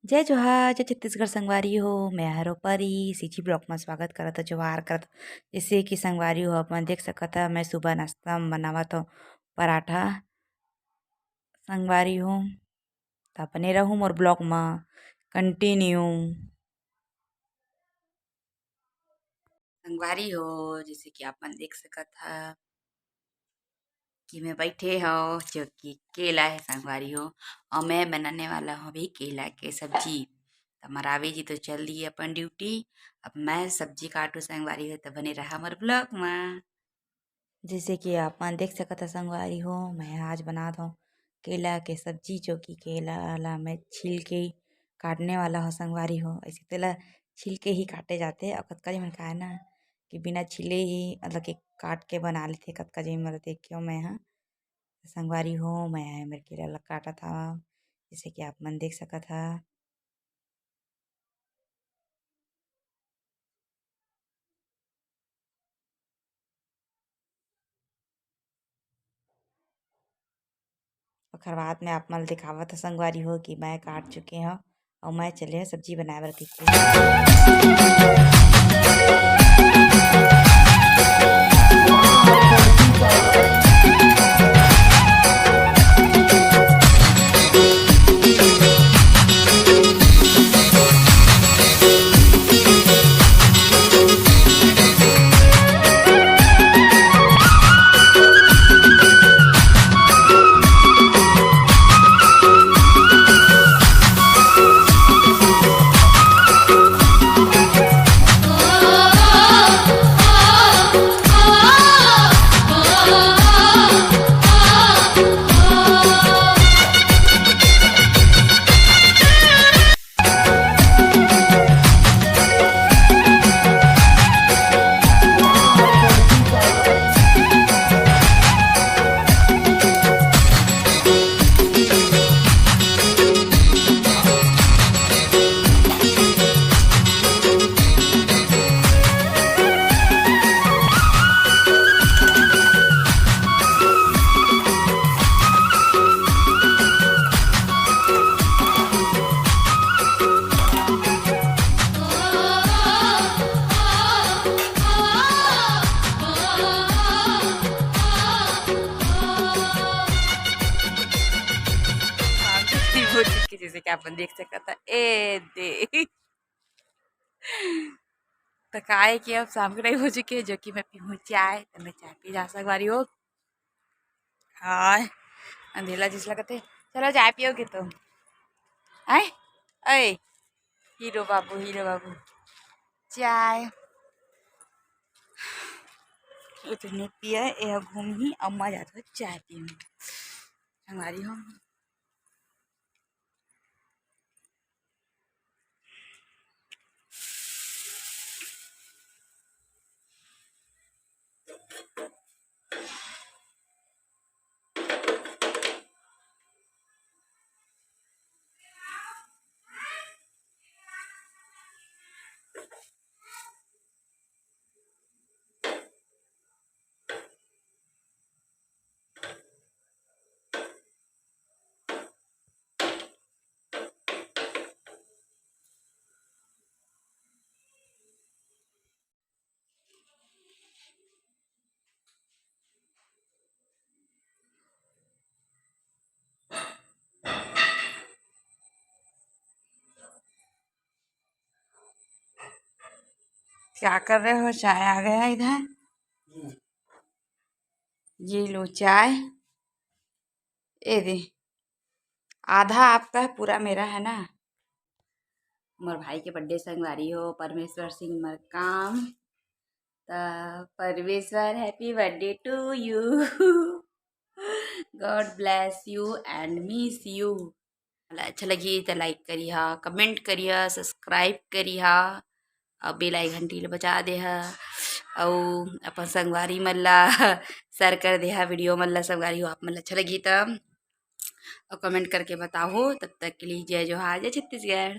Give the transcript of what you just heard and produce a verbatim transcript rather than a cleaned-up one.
जय जोहार, जय छत्तीसगढ़ संगवारी हो। मैं हरो परी, सीजी ब्लॉग में स्वागत करत हो, जोहार करत हो। जैसे कि संगवारी हो, अपन देख सकत हो, मैं सुबह नाश्ता में बनावत हो पराठा। संगवारी हो, त बने रहू मोर ब्लॉग में कंटिन्यू। संगवारी हो, जैसे कि आप मन देख सकत ह कि मैं बैठे हव, जो कि केला है संगवारी हो, और मैं बनाने वाला हूँ अभी केला के सब्जी। त मरावी जी तो चल दिए अपन ड्यूटी, अब मैं सब्जी काटू संगवारी हो, त बने रहा मोर ब्लॉग में। जैसे कि आप मन देख सकत ह संगवारी हो, मैं आज बनात हव केला के सब्जी, जो कि केला ला मैं छील के काटने वाला हव संगवारी हो। ऐसे तेला छील के ही काटे जाथे, और कतका झन काय ना कि बिना छीले ही मतलब कि काट के बना लेथे, कतका झन मतलब देखे हव मैं ह। संगवारी हो, मैं ह मेर केला ला काटत हव, जैसे कि आप मन देख सकत ह। ओखर बाद में आप मन ल दिखावत ह संगवारी हो कि मैं काट चुके हव और मैं चले हव सब्जी बनाए बर कहिके। जैसे कि आप मन देख सकत ह, ए दे। त काय कि अब शाम के टाइम हो चुके हे, जो कि मैं पीहूँ चाय, त मैं चाय पी जा संगवारी हो। हाय, अंधेला जिस लगत हे। चलो चाय पियोगे तो? आय, अय, हीरो बाबू, हीरो बाबू, चाय। वो तो नहीं पिया, ये घूम ही, अम्मा जात हो चाय पीने। संगवारी हो। क्या कर रहे हो? चाय आ गया इधर, ये लो चाय। ए दे, आधा आपका है, पूरा मेरा है ना। मोर भाई के बर्थडे संगवारी हो, परमेश्वर सिंह मरकाम। त परमेश्वर, happy birthday to you, God bless you and miss you। अच्छा लगी त लाइक करिहा, कमेंट करिहा, सब्सक्राइब करिहा, अउ बेल आइकन घंटी ल बजा देहा, अउ अपन संगवारी मन ला शेयर कर देहा वीडियो मन ला। संगवारी हो, आप मन ला अच्छा लगी त अउ कमेंट करके बताओ। तब तक के लिए जय जोहार, जय छत्तीसगढ़।